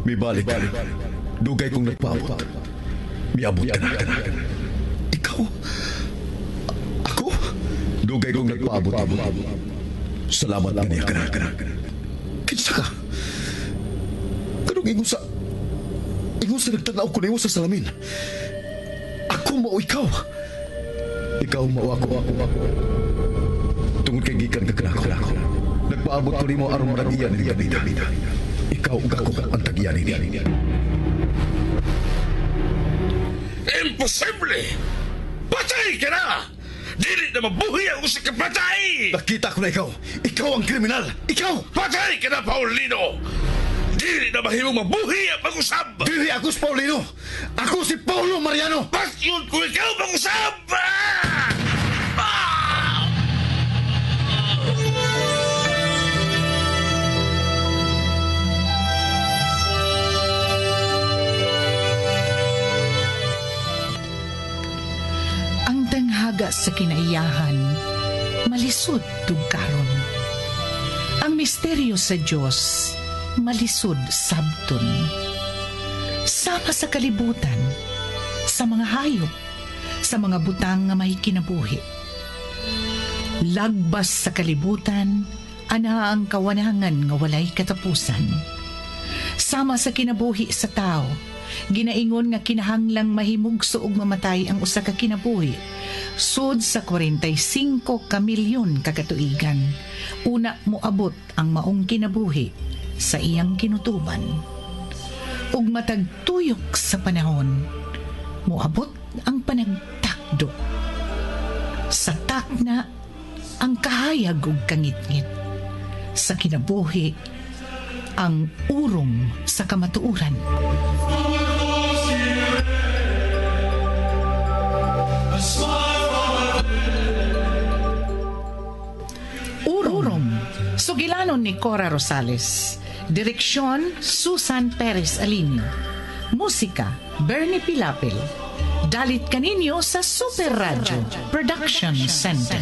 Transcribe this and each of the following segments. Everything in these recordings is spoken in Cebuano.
Mibalik ka. Dugay kong nagpaabot. Miabot ka na. Ikaw? Ako? Dugay kong nagpaabot. Salamat kaniya ka na. Kinsa ka? Kanong ingon sa... Ingon sa nagtanaw ko nimo sa salamin. Ako mao ikaw. Ikaw mao ako. Tungod kay gikan ka kanako. Nagpaabot ko nimo aron manag-iya ni Gabida. Ikaw ug ako ang tag-iya nini. Imposible! Patay ka na! Dili na mabuhi ang usa ka patay! Nakita ko na ikaw. Ikaw ang kriminal. Ikaw! Patay ka na, Paulino! Dili na mahimong mabuhi ang pag-usab! Dili ako si Paulino! Ako si Paulo Mariano! Pasyon ko ikaw pag-usab! Ah! Ah! Ang tanghaga sa kinaiyahan, malisod tugkaron. Ang misteryo sa Dios, malisod sabton. Sama sa kalibutan, sa mga hayop, sa mga butang nga may kinabuhi. Lagbas sa kalibutan, ana ang kawanangan nga walay katapusan. Sama sa kinabuhi sa tao, ginaingon nga kinahanglang mahimugso og mamatay ang usa ka kinabuhi. Sud sa 45 ka milyon ka katuigan, una moabot ang maong kinabuhi sa iyang kinutuban. Ug matag tuyok sa panahon, moabot ang panagtakdo. Sa takna, ang kahayag ug kangitngit. Sa kinabuhi, ang urong sa kamatuoran. Urong, sugilanon ni Cora Rosales. Direksyon, Susan Perez Alinio. Musika, Bernie Pilapil. Dalit kaninyo sa Super Radio Production Center.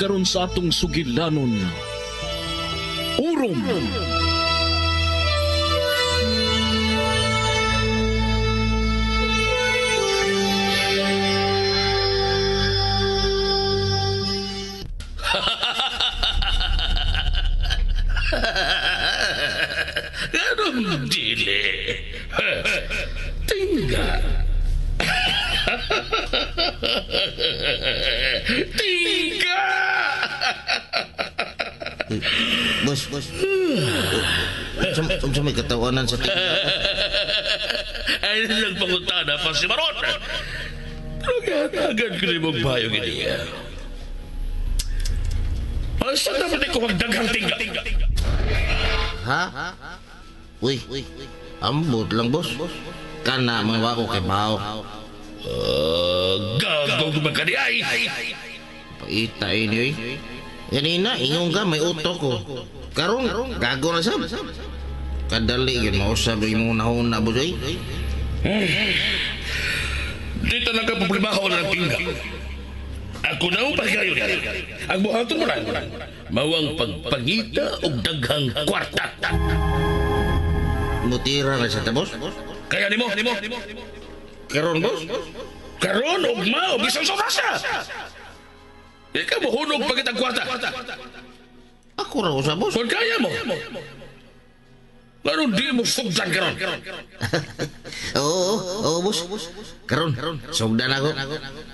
Karon sa atong sugilanon, Urom. Anong dili? Tingga. Tingga! Bos, unsa may katawanan sa tingga? Ay, nagpangutana pa si Maron. Pero gihatagan ko ni mong bayong ini. Asa dapat ko magdaghang tingga? Ha? Uy, ambot lang, boss. Kana mga wako kay bao. Gagawin ko man ka ni ay. Paita ini, oy. Ganina, ingon ka, may utok ko. Karon, gago na sab. Kadali yun, mausap yung mga nahuna, boss, oy. Dito lang ka problema na ng tingga. Ako na ang pagkayo niya. Ang buhaton mo lang, mawang pagpangita o daghang kwarta. Mutira na sa boss? Kaya nimo? Karon, boss? Karon, ugma, og isang sorasa. Ikaw mo hunog pagkitang kwarta. Ako raw sa boss. Kung kaya mo. Karon di mo sugdan karon. Oo, boss. Karon, sugdan ako.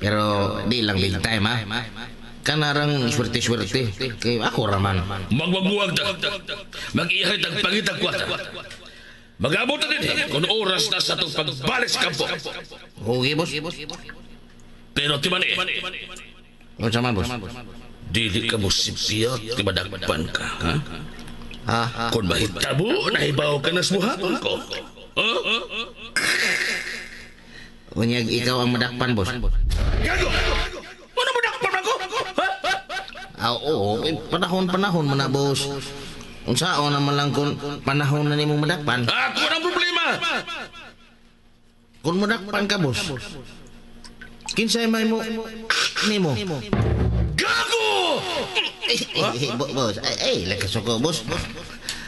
Pero di lang big time, ha. Kanarang swerte-swerte. Kay ako raman. Magwagbuwag ta. Mag-ihay tag pangitang kwarta. Mag-abot na din kung oras na sa itong pagbalik sa kampo. Okay, boss. Pero timani. Unsa man, boss? Dili ka mo sipiyat, madakpan ka, ha? Ha? Kung mahitabo, nahibaw ka na sa buhaton ko. Huh? Unyag ikaw ang madakpan, boss. Gago! Ano madakpan ako? Ha? Oo, panahon-panahon man na, boss. Unsaon naman lang kung panahon na nimong madakpan. Ako ang problema! Kung madakpan ka, boss, kinsay may mo nimo? Gago! Boss, ay, lagkasuko, boss.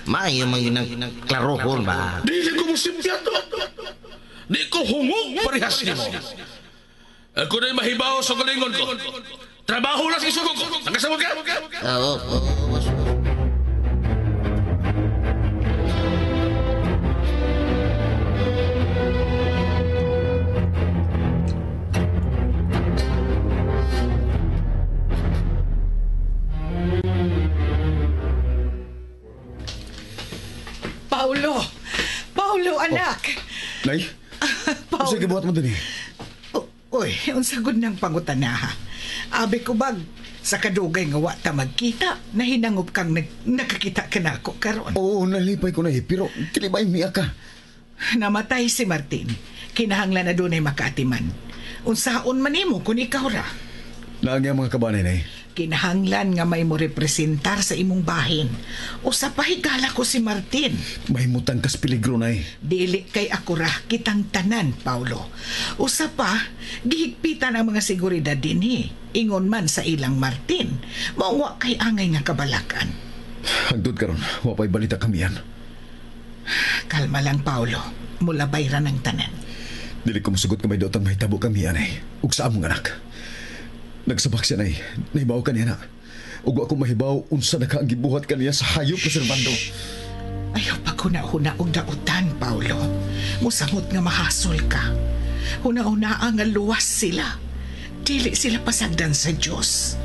Maayo man yun ang klarohon ba? Dili ko mo simpyato. Di ko hungog parehas nimo. Ako na'y mahibaw sa galingon ko. Trabaho na sa isugo ko. Nakasabot ka? Oo, boss. Paulo! Paulo, anak! Oh, Nay? Paulo. Unsa gibuhat mo dinhi? Uy, unsa gud nang pangutana ha? Abi ko bag sa kadugay nga wa ta magkita, nahinangob kang nakakita ka na ako karon. Oo, nalipay ko na eh, pero dili ba miya ka? Namatay si Martin. Kinahanglan na dunay makaatiman. Unsaon man nimo kun ikaw ra? Naangi ang mga kabanay, Nay. Kinahanglan nga may mo representar sa imong bahin. Usa pa higala ko si Martin. Mahimutang kas peligro, Nay. Dili kay ako ra kitang tanan, Paulo. Usa pa, gihigpitan ang mga seguridad dinhi. Ingon man sa ilang Martin. Mao kay angay nga kabalakan. Hangtod karon, wa pa'y balita kamiyan. Kalma lang, Paulo. Mulabay ra ng tanan. Dili ko musugot nga may daotang mahitabo kamiyan, Nay. Ug sa among anak. Nagsabak siya, Nay. Nahibaw ka niya na. Ug wa ko mahibaw unsa na ka ang gibuhat kaniya sa hayop na Servando. Ayaw pa huna-huna og dautan, Paulo. Musamot nga mahasol ka. Huna-huna nga luwas sila. Dili sila pasagdan sa Diyos.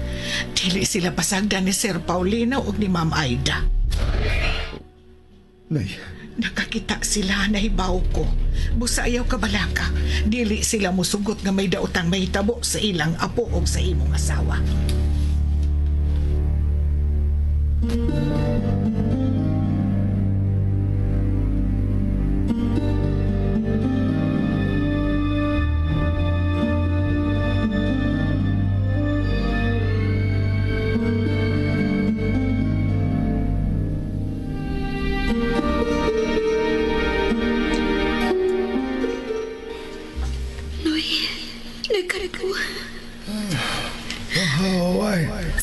Dili sila pasagdan ni Sir Paulino ug ni Ma'am Aida. Nay. Nakakita sila, nahibaw ko. Busa ayaw kabalaka. Dili sila musugot nga may daotang mahitabo sa ilang apo o sa imong asawa.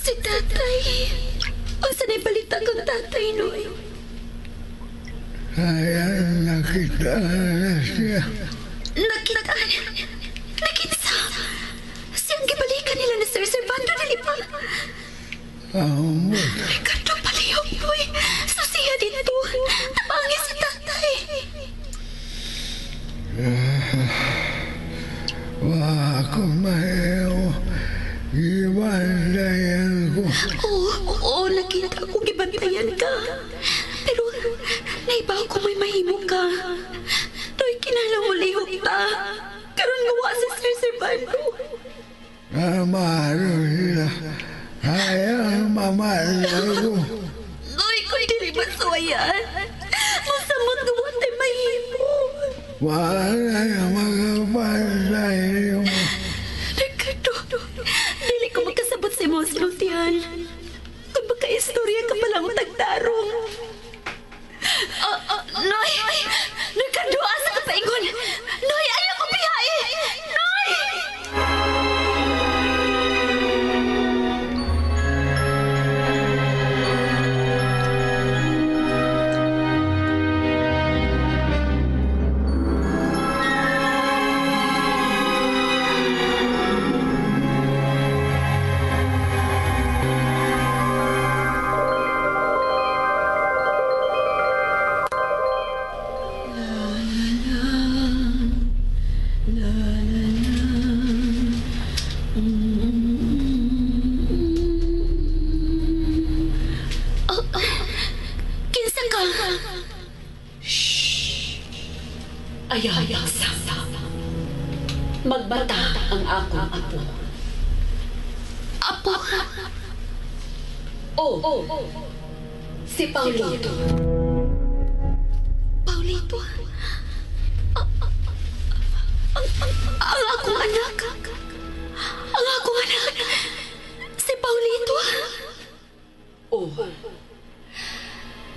Si tatay. Unsa na'y balita kang tatay, Noy? Ay, nakita na siya. Nakita? Nakita? Siyang gibalikan nila ni Sir Servando, dili ba? Amot. Ricardo, palihog, Noy. Susiya dito. Tabangi si tatay. Wa ako mahiyo. Gibantayan ko. Oo, nakita ko gibantayan ka. Pero, naibaw ko may mahimo ka. Toy, kinalang mo lihok ta. Karon nga wa si Sir Servando. Amaro sila. Ayaw mamatay ko. Toy, kung dili masuwayan, masamot nga wa tay mahimo. Wala na makapantay mo. Ricardo, dili ko makasabot sa imong sinultihan. Kung baka istorya ka palang tagtarong. Noy! Ricardo, asa ka paingon? Noy, ayaw ko bihai! Noy! Kinsa ka? Shh! Ayaw, sa. Magbata ang akong apo. Apo? Oh, si Paulito. Paulito? Ang akong anak. Ang akong anak. Si Paulito. Oh.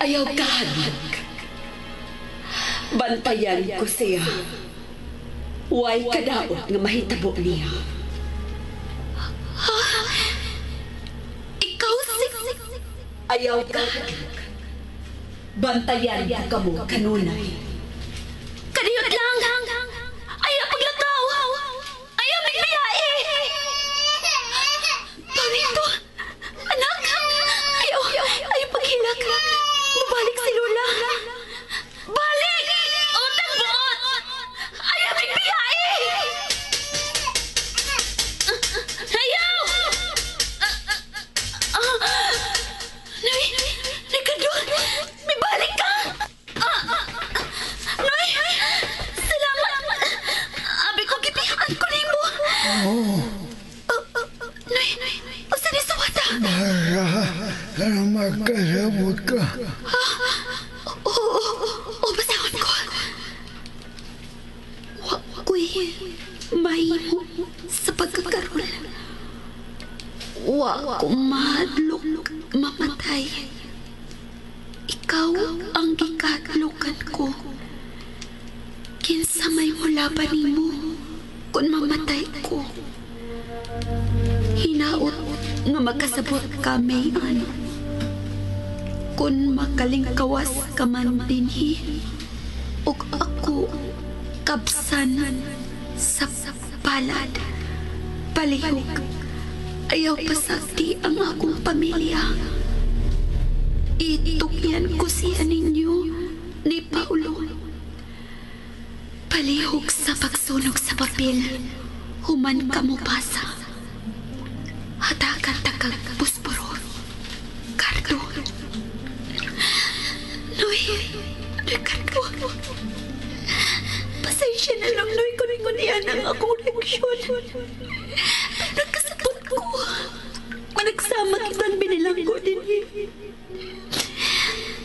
Ayaw kahadlok. Bantayan ko siya. Way kadaot nga mahitabo niya. Ha? Ikaw si... Ayaw kahadlok. Bantayan ko kamo kanunay. Kadiyot lang! Ayaw paglakaw! Ayaw bigbiyae! Paulito! Anak! Ayaw! Ayaw paghilak! Mabalik si Lola! Balik! Utang buot! Ayaw bigbiyae! Ayaw! Nay! Ricardo! May balik ka! Nay! Salamat! Abi ko gipihan ko nimo. Nay! Usa ni suwata? Basta makasabot ka. Oo, basahon ko. Wa ko'y mahimo sa pagkakaroon. Wa ko mahadlok mamatay. Ikaw ang gikadlokan ko. Kinsa may mulaban nimo kung mamatay ko. Hinaot nga makasabot ka, Mayan. Kung makalingkawas ka man dinhi, ug ako kabsan sa palad. Palihog, ayaw pasakti ang akong pamilya. Itukyan ko siya ninyo ni Paulo. Palihog sa pagsunog sa papel, human ka mo basa. Hatakan takag pusporo. Cardo. Noy, Ricardo. Pasensya na lang, Noy, kung ngunyan ang akong reaksyon. Nagkasabot ko. Nagsama kitang binilang ko din eh.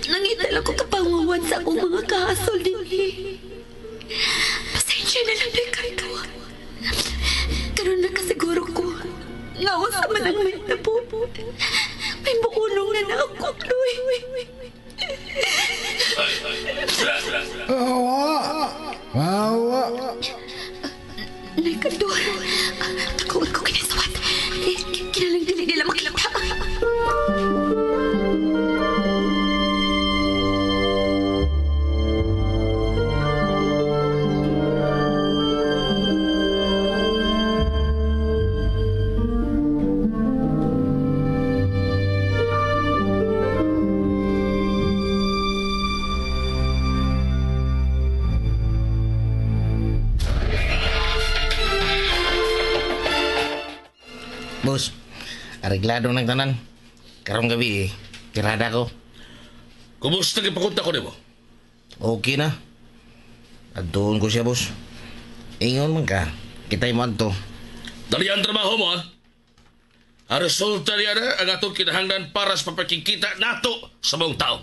Nangita lang ko kapangawan sa akong mga kahasol din eh. Pasensya na lang, Ricardo. Karoon na kasiguro ko. Ngawa sa man ang may tabo. May bukulong na na ako, Noy. Awa! Awa! Ricardo, takuot ko kinasuwat. Kinalang dili nila makita. Boss, areglado ng tanan. Karong gabi, tirada ko. Kumusta gipakunta ko nimo? Okay na. Adtuon ko siya, boss. Ingon man ka, kita'y mo adto. Dali ang trabaho mo, ha? Ang resulta niya na ang atong kinahanglan para sa papakikita nato sa buong tao.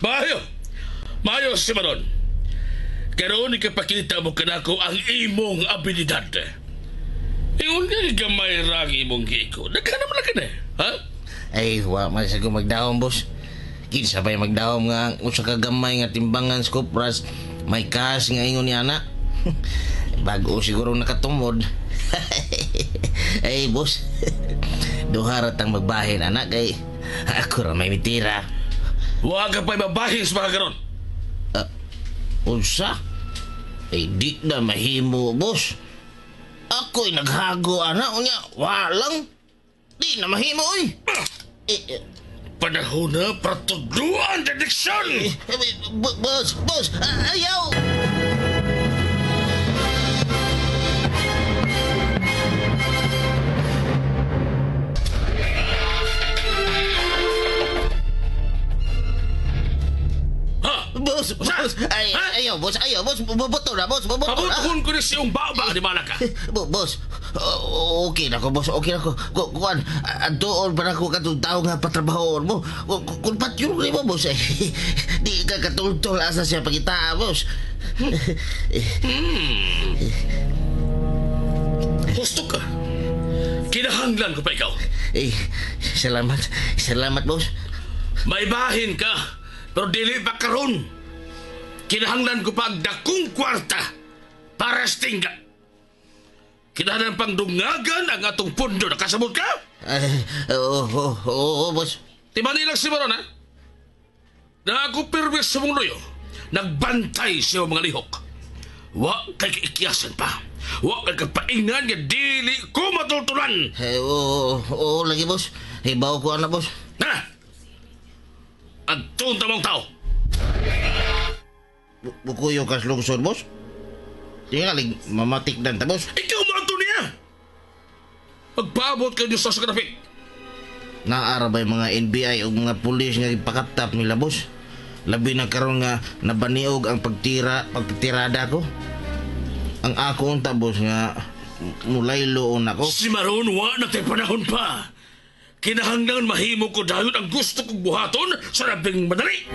Mayo! Mayo si Maron. Karoon ikapakita mo kanako ang imong abilidad. Ingon nga gamay ra ang imong giiko. Nagkana man ka na, ha? Ay, wa man sa magdahom, boss. Kinsa pa'y magdahom nga ang usa ka gamay nga timbangan sa kupras, may kas nga ingon ni ana. Bago siguro nakatumod. Ay, boss. Duha ra tang magbahin, anak, kay ako ra may mitira. Wa ka pa'y mabahin sa mga karon. Unsa? Ay, di na mahimo, boss. Ako'y naghago, ana. Unya, walang. Di na mahimo, oy. Panahon na para tuduan dediksyon! Boss, boss, ayaw! Ha? Boss, boss. Ay, ayaw, boss, ayaw, boss. Bubuto na, boss, bubuto na. Pabutuhon ko ni siyong baba, di bala ka. Boss, okay na ko, boss, okay na ko. Kuan, antuon pa na ko katong tao nga patrabahoon mo. Kung patyon ko mo, boss, eh, di ka katultol asa siya pagita, boss. Husto ka. Kinahanglan ko pa ikaw. Eh, salamat. Salamat, boss. May bahin ka, pero dili pa karon. Kinahanglan ko pa ang dakong kwarta para sa tingga. Kinahanglan pang dungagan ang atong pundo. Nakasabot ka? Oo, boss. Tiba nilang si Maron, ha? Na ako pirmi sa mong luyo, nagbantay siya mga lihok. Wa kay kiikiyasan pa. Wa kay kapaingan nga dili ko matultulan. Oo, lagi, boss. Hibaw ko na, boss. Na! Ang tunta mong tao. Bukuyo ka sa lungsod, boss. Tingaling, mamatikdan ta, boss. Ikaw mo, Antonia! Magpaabot kayo sa kanapit. Naara ba yung mga NBI o mga pulis nga ipakatap nila, boss? Labi na karon nga nabaniog ang pagtirada ko. Ang ako unta, boss, nga mulaylo na ko. Si Maron, wa na tayo panahon pa. Kinahanglan mahimo ko dayon ang gusto kong buhaton sa labing madali.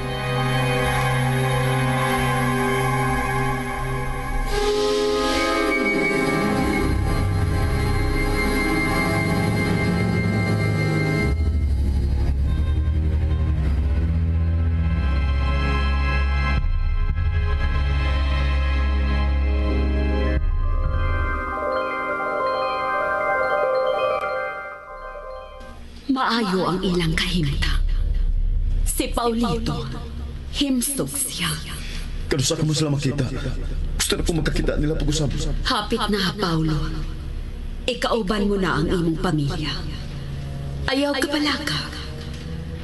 Maayo ang ilang kahimtang. Si Paulito, himsog siya. Kanusa ka mo sila makita? Gusto na kong magkakita nila pag-usap. Hapit na, Paulo. Ikauban mo na ang imong pamilya. Ayaw ka palaka.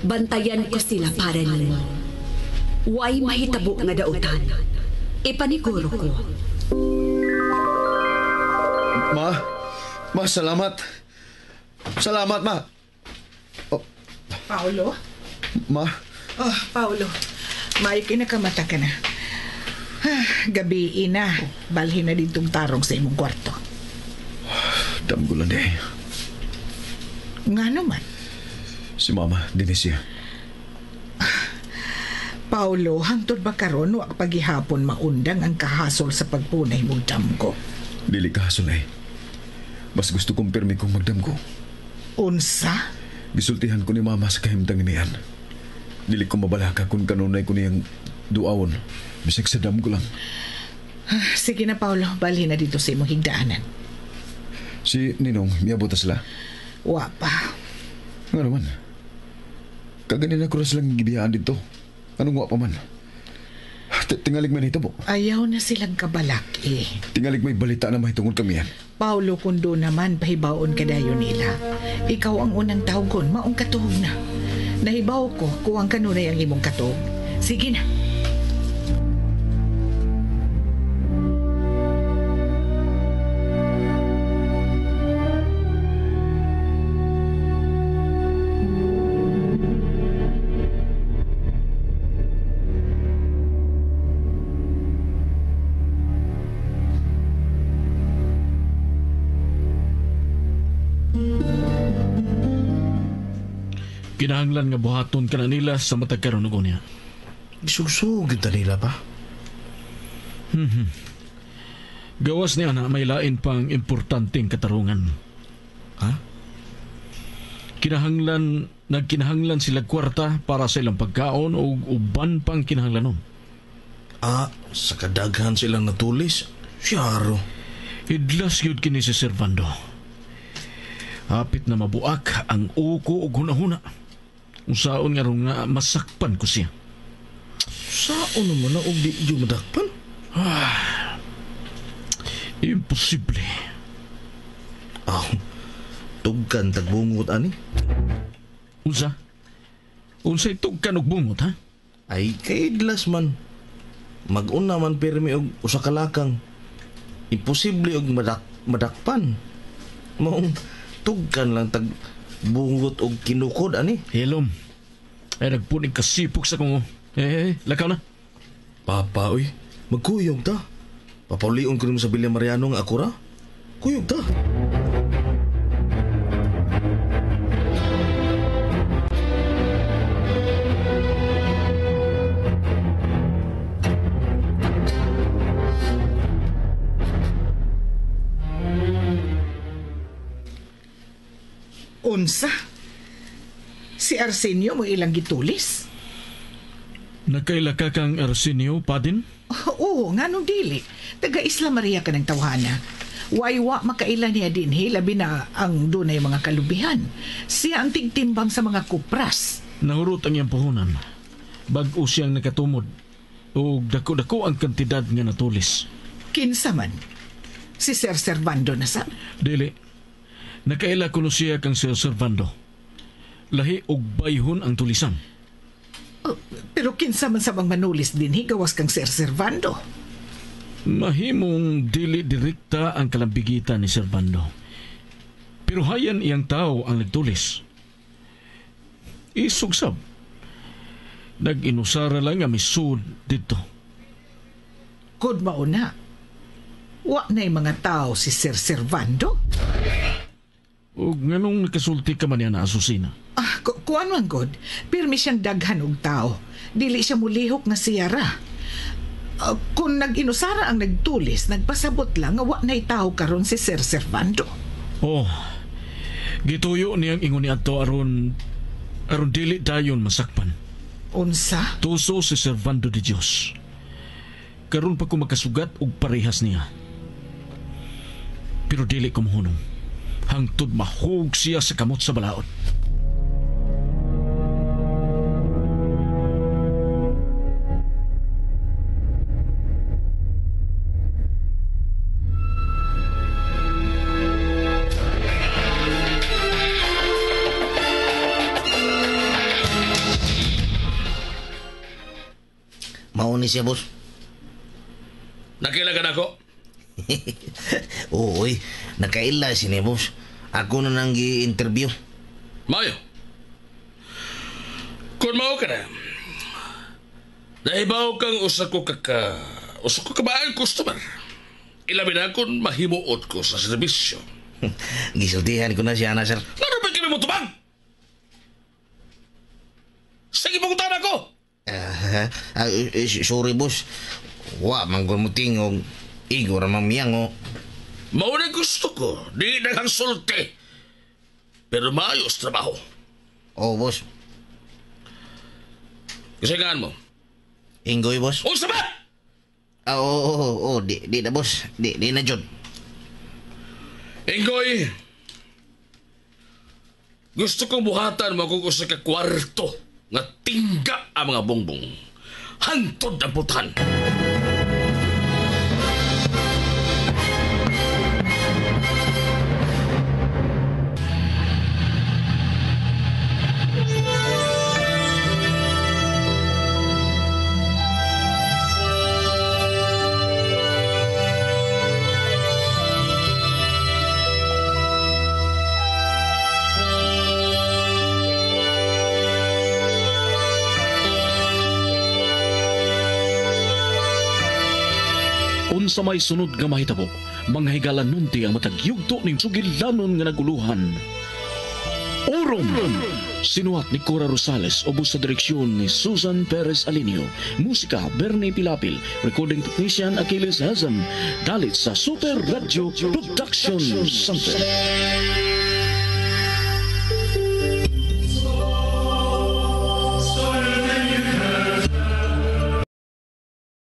Bantayan ko sila para nimo. Way mahitabo nga dautan. Ipaniguro ko. Ma, salamat. Salamat, ma. Oh. Paulo? Ma? Oh, Paulo. May kinakamata ka na. Gabi na. Balhin na ditong tarong sa imong kwarto. Damgulan eh. Nga naman. Si Mama, Denicia. Paulo, hangtod ba karon wa pagihapon maundang ang kahasol sa pagpunay mong damgo? Dili kahasol eh. Mas gusto kong pirmi kong magdamgo. Unsa? Gisultihan ko ni Mama sa kahimtang niyan. Dili ko mabalaka kung kanunay ko niyang duawon. Bisag sa damgo lang. Sige na, Paulo. Balhin na dito sa imong higdaanan. Si Ninong, miabot na sila? Wa pa. Nga naman. Kaganina ko na silang gibiyaan dito. Anong wa pa man? Tingalig man ito po. Ayaw na silang kabalak eh. Tingalig may balita na mahitungod kami yan. Paulo, kundo naman, pahibaon ka dayon nila. Ikaw ang unang tawgon, maong katuog na. Nahibaw ko kuwang kanunay ang imong katuog. Sige na. Kinahanglan nga buhaton ka na nila sa matag karon og unya. Gisugsugid ta nila pa. Gawas niya na may lain pang importanteng katarungan. Ha? Nagkinahanglan sila kwarta para sa ilang pagkaon o uban pang kinahanglanon. Ah, sa kadaghan silang natulis. Siyaro. Hidlas gyud kini si Servando. Hapit na mabuak ang uko og hunahuna. Unsaon nga ron nga masakpan ko siya. Saon naman na og di jud madakpan? Imposible. Aw, tugkan tagbungot ani. Unsa? Unsay tugkan og bungot, ha? Ay, kaidlas man. Mag-una man pirmi og usa ka lakang. Imposible og madakpan. Maong tugkan lang tag bungot og kinukod ani. Hilom. Ay nagpunig kasipok sa kungo. Eh, lakaw na. Papa, uy. Magkuyog ta. Papaulion ko nimo sa Villa Mariano nga ako ra. Kuyog ta. Unsa? Si Arsenio mo ilang gitulis? Nakaila ka kang Arsenio, Padin? Oo, nga nung dili. Taga Isla Maria ka ng tawhana. Waywa makaila niya dinhi, labi na ang dunay mga kalubihan. Siya ang tigtimbang sa mga kupras. Nahurot ang iyang puhunan. Bag-o siyang nakatumod. O dako-dako ang kantidad nga natulis. Kinsa man? Si Sir Servando na sa? Dili. Nakaila kuno siya kang Sir Servando. Lahi og bayhon ang tulisan. Oh, pero kinsa man sa bang manulis dinhi gawas kang Sir Servando? Mahimong dili direkta ang kalambigitan ni Servando. Pero hayan iyang tao ang nagtulis. Isugsab. Nag-inusara lang nga misud dito. Kud mauna. Wa na'y mga tao si Sir Servando? Ug nganong nakasulti ka man niya na Asusina? Ah, kuan man god. Pirmi siyang daghan og tao. Dili siya mulihok nga siyara. Kung nag-inusara ang nagtulis, nagpasabot lang nga wa na'y tao karon si Sir Servando. Oh, gituyo niyang ingon ni adto aron dili dayon masakpan. Unsa? Tuso si Servando de Dios. Karon pa ko makasugat og parehas niya. Pero dili ko mohunong. Hangtod mahug siya sa kamot sa balaod. Mauni siya, boss. Nakaila ka na ako? Oo, oy. Nakaila si ni, boss. Ako na nang gi-interview. Mayo. Kung mao ka na, nahibaw kang usa ko kabaan customer. Ilabi na kung mahimuot ko sa serbisyo. Gisultihan ko na siya na, sir. Ano ba kami mo tubang? Sige, pangutan ako! Sorry, boss. Wa, manggol mo tingog. Igor ramang miyang, oh. Mauna gusto ko. Di naghang sulti. Pero maayos trabaho. Oh, boss. Kasingaan mo? Inggoy, boss. Unsa ba? Oo. Di na, boss. Di na, Jod. Inggoy, gusto kong buhatan mo kung usa ka kwarto nga tingga ang mga bongbong. Hantod ang putahan. Unsa may sunod nga mahitabo, mga higala nunti ang matag yugto ning sugilanon nga naguluhan. Orom! Sinuhat ni Cora Rosales, ubos sa direksyon ni Susan Perez Alinio. Musika, Bernie Pilapil. Recording technician, Achilles Hazan. Dalit sa Super Radio Production Center.